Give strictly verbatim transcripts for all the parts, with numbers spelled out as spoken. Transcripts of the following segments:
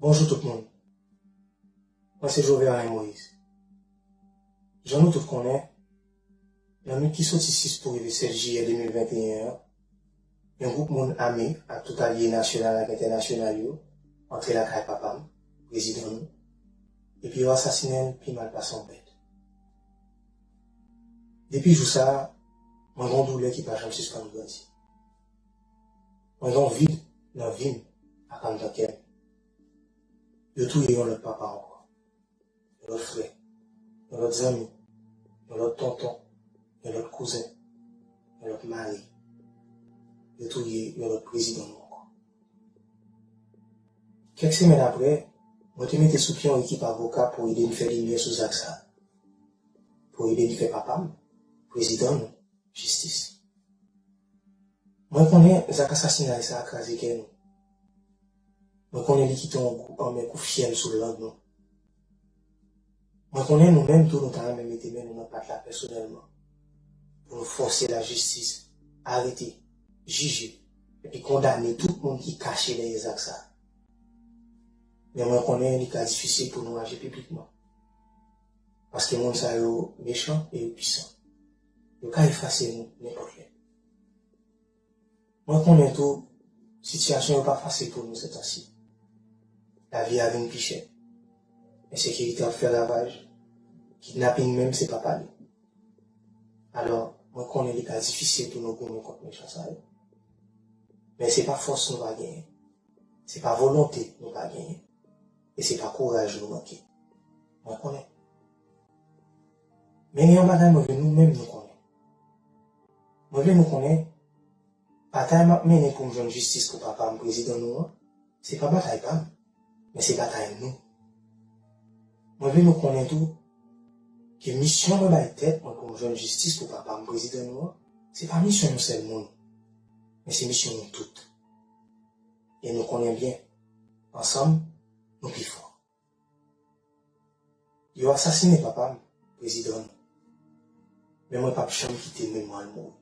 Bonjou tout moun. Mwen se Joverlin Moïse. Jan nou tout konnen, nan nwit ki soti sis pou rive sèt jiyè de mil venteyen an, yon gwoup moun ame ak tout alye nasyonal ak entènasyonal yo antre lakay papa m, prezidan nou, epi yo asasinen l pi mal pase yon bèt. Depi jou sa a, mwen gen yon doulè ki pa janm sispann grandi. Mwen gen yon vid nan vi m ak anndan kè m. Yo touye yon lòt papa ankò, yon lòt frè, yon lòt zanmi, yon lòt tonton, yon lòt kouzen, yon lòt mari. Yo touye yon lòt prezidan nou ankò. Kèk semèn apre, mwen te mete sou pye yon ekip avoka pou ede n fè limyè sou zak sa a, pou ede n fè papa m, prezidan nou, jistis. Mwen konnen zak asasinay sa a kraze kè nou. Mwen konnen li kite yon gou anmè kou fyèl sou lang nou. Mwen konnen nou menm tou nou ta renmen mete men nou nan pat la pèsonèlman pou nou fòse lajistis arete, jije, epi kondane tout moun ki kache dèyè zak sa a. Men mwen konnen li ka difisil pou nou aji piblikman. Paske moun sa yo mechan e yo pwisan. Yo ka efase nou nenpòt lè. Mwen konnen tou, sitiyasyon yo pa fasil pou nou sètansi. Lavi a vin pi chè. Ensekirite ap fè ravaj. Kidnaping menm se pa pale. Alò, mwen konnen li ka difisil pou nou goumen kont mechan sa yo. Men se pa fòs nou pa genyen. Se pa volonte nou pa genyen. E se pa kouraj nou manke. Mwen konnen. Men gen yon bagay mwen vle nou menm nou konnen. Mwen vle nou konnen, batay m ap mennen pou m jwenn jistis pou papa m, prezidan nou an, se pa batay pa m, men se batay nou. Mwen vle nou konnen tou ke misyon mwen bay tèt mwen pou m jwenn jistis pou papa m, prezidan nou an, se pa misyon yon sèl moun, men se misyon nou tout. E nou konnen byen, ansanm, nou pi fò. Yo asasinen papa m, prezidan nou. Men mwen p ap janm kite memwa l mouri.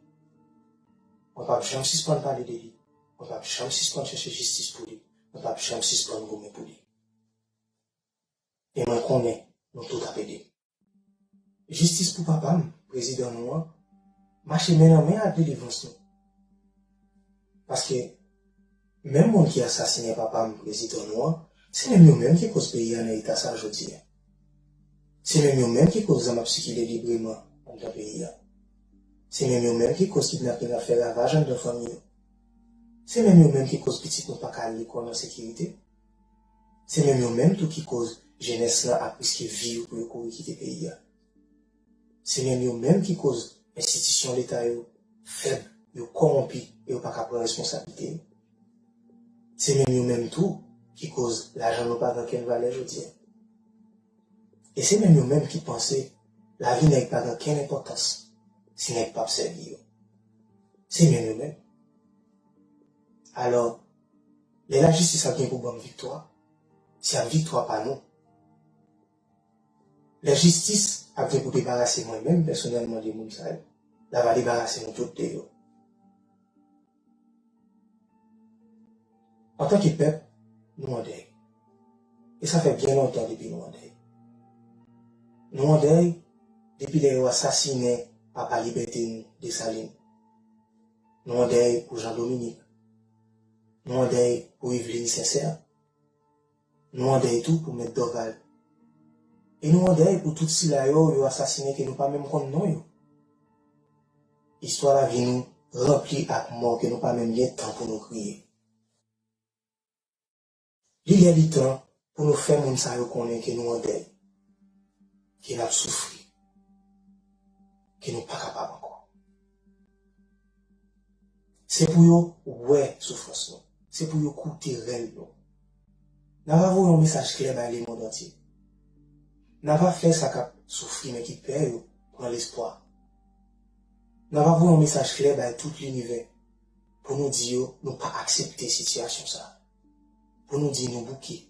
Mwen p ap janm sispann pale de li. Mwen p ap janm sispann chèche jistis pou li. Mwen p ap janm sispann goumen pou li. E mwen konnen nou tout ap ede m. Jistis pou papa m, prezidan nou an, mache men nan men ak delivrans nou. Paske menm moun ki asasinen papa m, prezidan nou an, se menm yo menm ki koz peyi a nan eta sa jodi a. Se menm yo menm ki koz zam ap sikile libreman anndan peyi a. Se menm yo menm ki koz kidnaping ap fè ravaj anndan fanmi yo. Se menm yo menm ki koz pitit nou pa ka al lekòl an sekirite. Se menm yo menm tou ki koz jenès lan ap riske vi yo pou yo kouri kite peyi a. Se menm yo menm ki koz enstitisyon leta yo fèb, yo kòwonpi e yo pa ka pran responsablite yo. Se menm yo menm tou ki koz lajan nou pa gen okenn valè jodi a. E se menm yo menm ki panse lavi nèg pa gen okenn enpòtans si nèg p ap sèvi yo. Se menm yo menm. Alò, lè lajistis ap gen pou ban m viktwa, se ap viktwa pa nou. Lè jistis ap gen pou debarase mwen menm pèsonèlman de moun sa yo, l ava debarase nou tout de yo. Antanke pèp, nou an dèy. E sa fè byen lontan depi nou an dèy. Nou an dèy depi lè yo asasinen papa libète nou, Desalin. Nou an dèy pou Jan Dominik. Nou an dèy pou Yveline Sincère. Nou an dèy tou pou Mèt Dorval. E nou an dèy pou tout sila yo yo asasinen ke nou pa menm konn non yo. Istwa lavi nou ranpli ak mò ke nou pa menm gen tan pou nou kriye. Li lè li tan pou nou fè moun sa yo konnen ke nou an dèy, ke n ap soufri, ke nou pa kapab ankò. Se pou yo wè soufrans nou. Se pou yo koute rèl nou. N ava voye yon mesaj klè bay lemonn antye. N ava fè sa k ap soufri men ki pè yo pran lespwa. N ava voye yon mesaj klè bay tout linivè pou nou di yo nou pa aksepte sitiyasyon sa a. Pou nou di nou bouke.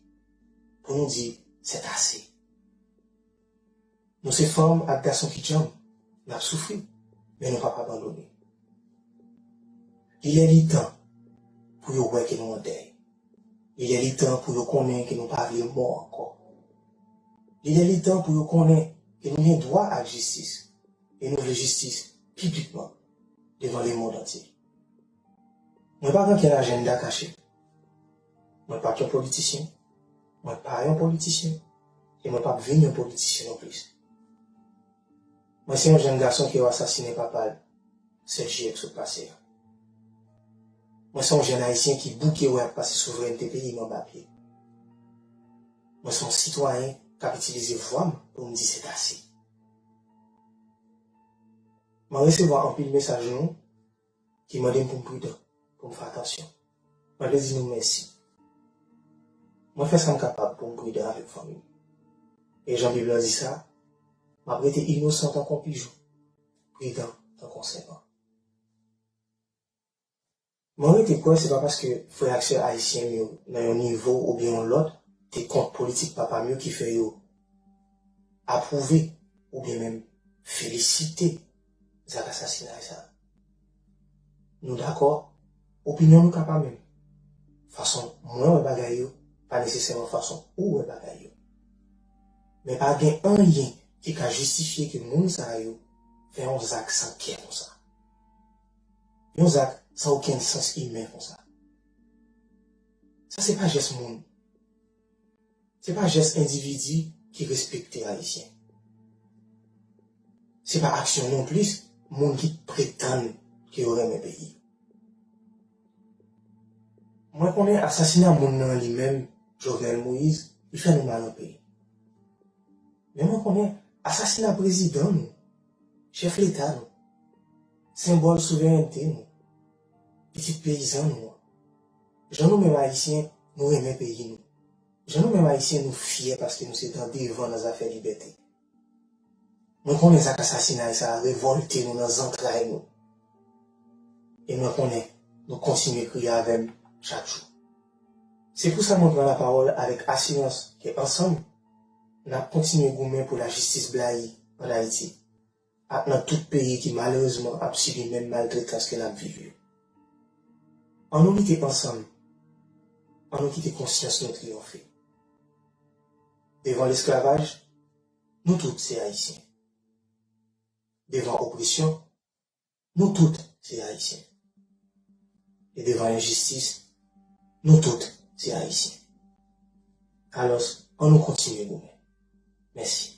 Pou nou di c'est assez. Nou se fanm ak gason ki djanm, n ap soufri, men nou p ap abandone. Li lè li tan pou yo wè ke nou an dèy. Li lè li tan pou yo konnen ke nou pa vle mò ankò. Li lè li tan pou yo konnen ke nou gen dwa ak jistis, e nou vle jistis piblikman devan lemonn antye. Mwen pa gen okenn ajanda kache. Mwen pa t yon politisyen. Mwen pa yon politisyen. E mwen p ap vin yon politisyen nonplis. Mwen se yon jèn gason ke yo asasinen papa l sèt jiyè k sot pase a. Mwen se yon jèn ayisyen ki bouke wè ap pase souvrènte peyi m anba pye. Mwen se yon sitwayen k ap itilize vwa m pou m di se ase. Mwen resevwa anpil mesaj nou ki mande m pou m pridan, pou m fè atansyon. Mwen vle di nou mèsi. Mwen fè sa m kapab pou m pridan avèk fanmi m. E jan Bib lan di sa, m ap rete inosan tankou yon pijon, pridan tankou yon sèpan. Mwen rete kwè se pa paske frè ak sè ayisyen m yo nan yon nivo oubyen yon lòt te kont politik papa m yo ki fè yo apwouve oubyen menm felisite zak asasinay sa a. Nou dakò, opinyon nou ka pa menm. Fason mwen wè bagay yo pa nesesèman fason ou wè bagay yo. Men pa gen anyen ki ka jistifye ke moun sa yo fè yon zak san kè konsa. Yon zak san okenn sans imen konsa. Sa se pa jès moun. Se pa jès endividi ki respekte Ayisyen. Se pa aksyon nonplis moun ki pretann ke yo renmen peyi. Mwen konnen asasina moun nan li menm, Jovenel Moïse, li fè nou mal anpil. Men mwen konnen asasina prezidan nou, chèf leta nou, senbòl souverènte nou, pitit peyizan nou an. Jan nou menm Ayisyen, nou renmen peyi nou. Jan nou menm Ayisyen, nou fyè paske nou se tan devan nan zafè libète. Mwen konnen zak asasinay sa a revòlte nou nan zantray nou. E mwen konnen nou kontinye kriye avè m chak jou. Se pou sa mwen pran lapawòl avèk asirans ke ansanm, n ap kontinye goumen pou lajistis blayi ann Ayiti ak nan tout peyi ki malerezman ap sibi menm maltretans ke n ap viv yo. Ann nou lite ansanm, ann nou kite konsyans nou triyonfe. Devan lesklavaj, nou tout se Ayisyen. Devan opresyon, nou tout se Ayisyen. E devan enjistis, nou tout se Ayisyen. Alòs, ann nou kontinye goumen. Mèsi.